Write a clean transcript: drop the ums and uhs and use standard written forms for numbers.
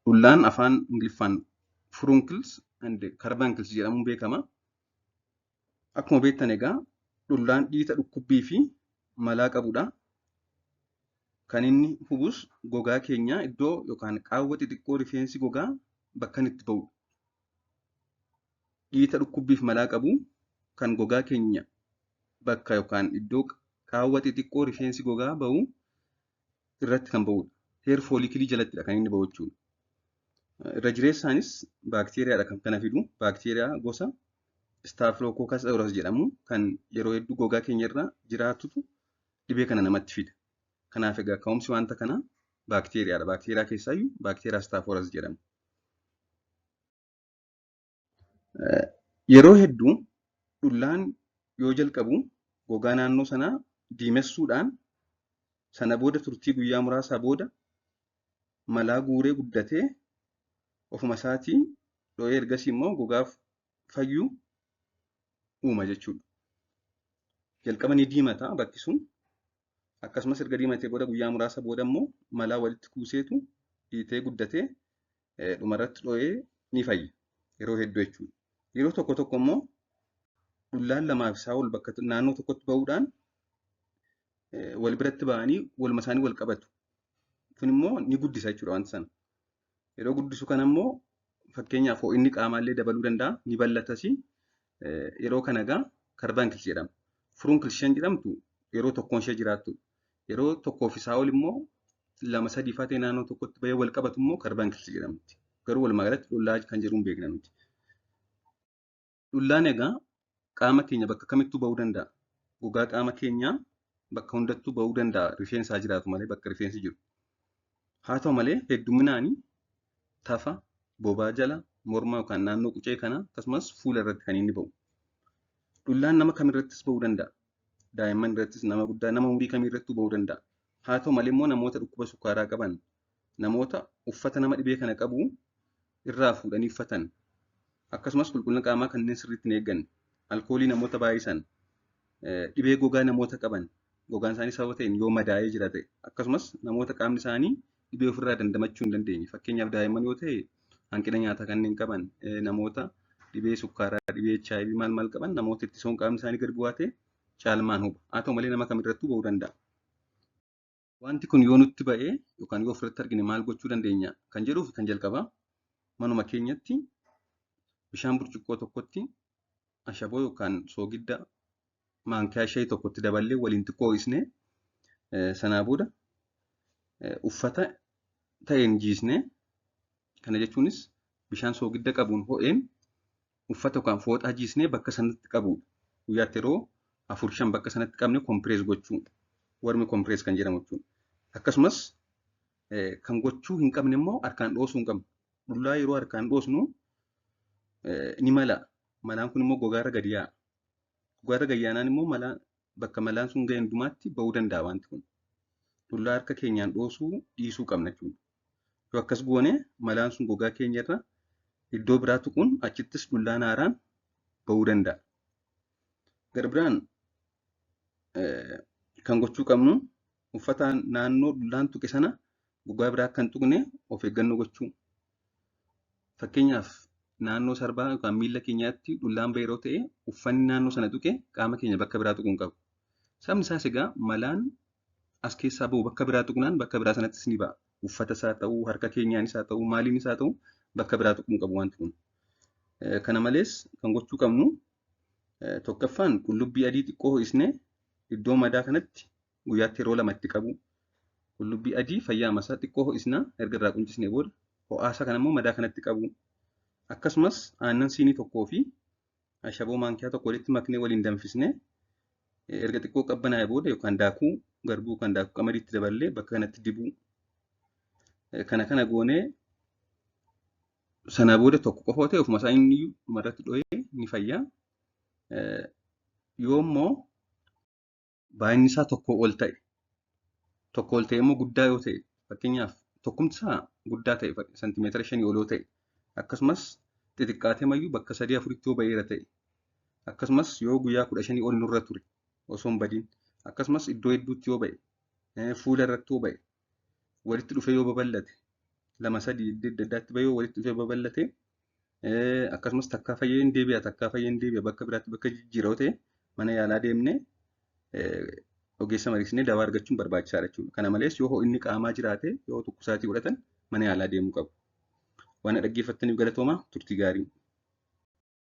Dhullaan afaan Ingiliffaan furunkles and carbuncles jedhamuun beekama. Akkuma beektan egaa dhullaan dhiita dhukkubbii fi malaa qabudha. Kan inni hubus gogaa keenya iddoo yookaan qaawwa xixiqqoo rifeensi gogaa bakka inni itti ba'udha. Dhiita dhukkubbii fi malaa qabu kan gogaa keenya bakka yookaan iddoo qaawwa xixiqqoo rifeensi gogaa ba'u irratti kan ba'udha. Heer fooliikilii jalattidha kan inni ba'u jechuudha. Irra jireessaanis baakteeriyaadha kan kana fidu. Baakteeriyaa gosa Staphylococcus aureus jedhamu kan yeroo hedduu gogaa keenya irra jiraatutu dhibee kana namatti fida. Kanaaf egaa ka'umsi wanta kanaa baakteeriyaadha. Baakteeriyaa keessaayyuu baakteeriyaa Staph aureus jedhamu. Yeroo hedduu dhullaan yoo jalqabu gogaa naannoo sanaa diimessuudhaan sana booda turtii guyyaa muraasaa booda malaa guuree guddatee ofuma isaatii dho'ee ergasii immoo gogaaf fayyuu uuma jechuudha. Jalqaba ni diimata bakki sun, akkasumas erga diimatee booda guyyaa muraasa booda immoo malaa walitti kuuseetu dhiitee guddatee dhumarratti dho'ee ni fayya yeroo hedduu jechuudha. Yeroo tokko tokko immoo dhullaan lamaaf isaa ol bakka naannoo tokkotti ba'uudhaan wal biratti ba'anii waluma isaanii wal qabatu. Kun immoo ni guddisa jechuudha wanta sana. Yeroo guddisu kana immoo fakkeenyaaf ho'inni qaamaallee dabaluu danda'a, ni bal'atas. Yeroo kana egaa carbuncles jedhama. Furunkles isheen jedhamtu yeroo tokkoon ishee jiraattudha. Yeroo tokkoof isaa ol immoo lama sadii fa'aa ta'e naannoo tokkotti bahee wal qabatu immoo carbuncles jedhamti. Garuu walumaa galatti dhullaa kan jedhu hin beekna nuti. Dhullaan egaa qaama keenya bakka kamittuu ba'uu danda'a. Gogaa qaama keenyaa bakka hundattuu ba'uu danda'a rifeensaa jiraatu malee bakka rifeensi jiru. Haa ta'u malee hedduminaan tafa, bobaa jala, morma yookaan naannoo qucee kanaa akkasumas fuula irratti kan inni ba'u. Dhullaan nama kamirrattis ba'uu danda'a. Daa'imman irrattis, nama guddaa, nama umurii kamirrattuu ba'uu danda'a. Haa ta'u malee immoo namoota dhukkuba sukkaaraa qaban, namoota uffata nama dhibee kana qabu irraa fuudhanii uffatan, akkasumas qulqullina qaamaa kanneen sirriitti hin eegganne, alkoolii namoota baay'isan, dhibee gogaa namoota qaban, gogaan isaanii sababa ta'een yoo madaa'ee jira ta'e, akkasumas namoota qaamni isaanii dhibee ofirraa dandamachuu hin dandeenye. Fakkeenyaaf daa'imman yoo ta'e hanqina nyaataa kanneen qaban, namoota dhibee sukkaaraa, dhibee HIV maal maal qaban, namoota ittisoon qaamni isaanii gad bu'aa ta'e caalmaan huba. Haa ta'u malee nama kamirrattuu ba'uu danda'a. Wanti kun yoo nutti ba'ee yookaan yoo ofirratti argine maal gochuu dandeenya kan jedhuuf kan jalqabaa manuma keenyatti bishaan burcuqqoo tokkotti ashaboo yookaan soogidda maankiyaa shayii tokkotti daballee waliin xiqqoo ho'isnee sanaa booda uffata ta'een jiisnee, kana jechuunis bishaan soogidda qabuun ho'een uffata yookaan fooxaa jiisnee bakka sanatti qabudha. Guyyaatti yeroo 4-5 bakka sanatti qabne kompirees gochuu, warmi kompirees kan jedhamu jechuudha. Akkasumas kan gochuu hin qabne immoo harkaan dhoosuu hin qabnu. Dhullaa yeroo harkaan dhoosnu ni mala. Malaan kun immoo gogaarra gadi yaa'a. Gogaarra gadi yaanaan immoo bakka malaan sun ga'e hundumaatti ba'uu danda'a wanti kun. Dhullaa harka keenyaan dhoosuu dhiisuu qabna jechuudha. Yoo akkas goone malaan sun gogaa keenyarra iddoo biraa tuquun achittis dhullaan haaraan ba'uu danda'a. Gara biraan kan gochuu qabnu uffata naannoo dhullaan tuqe sana gogaa biraa akka hin tuqne of eeggannoo gochuu. Fakkeenyaaf naannoo sarbaa yookaan miilla keenyaatti dhullaan ba'e yeroo ta'e uffanni naannoo sana tuqe qaama keenya bakka biraa tuquu hin qabu. Sababni isaas egaa malaan as keessaa ba'u bakka biraa tuqnaan bakka biraa sanattis ni ba'a. Uffata isaa ta'uu, harka keenyaan isaa ta'uu, maaliin isaa ta'uu bakka biraa tuquu hin qabu wanti kun. Kana malees kan gochuu qabnu tokkoffaan qullubbii adii xiqqoo ho'isnee iddoo madaa kanatti guyyaatti yeroo 2 itti qabu. Qullubbii adii fayyaa masaa xiqqoo ho'isnaa erga irraa quncisnee booda ho'aasaa kana immoo madaa kanatti qabu. Akkasumas aannan siinii tokkoo fi ashaboo maankiyaa tokko walitti maknee waliin danfisnee erga xiqqoo qabbanaa'ee booda yookaan daakuu garbuu yookaan daakuu qamadiitti daballee bakka kanatti dibuu. Kana kana goonee sanaa booda tokko qofa ta'e ofuma isaa inni dhumarratti dho'ee ni fayya. Yoo immoo baay'inni isaa tokko ol ta'e, tokko ol ta'e immoo guddaa yoo ta'e, fakkeenyaaf tokkumti isaa guddaa ta'e santimeetira 5 ol yoo ta'e, akkasumas xixiqqaatee mayyuu bakka 3-4tti yoo ba'eera ta'e, akkasumas yoo guyyaa 15 ol nurra ture osoo hin badiin, akkasumas iddoo hedduutti yoo ba'e, fuula irratti yoo ba'e, walitti dhufee yoo babal'ate, lama sadii iddoo adda addaatti bahee walitti dhufee babal'ate, akkasumas takkaa fayyee hin deebi'a takkaa fayyee hin deebi'a bakka biraatti bakka jijjiiroo ta'e mana yaalaa deemnee ogeessa mariisnee dawaa argachuun barbaachisaadha jechuudha. Kana malees yoo ho'inni qaamaa jiraate yoo dhukkubsaatii godhatan mana yaalaa deemuu qabu. Waan dhaggeeffattaniif galatoomaa, turtii gaarii.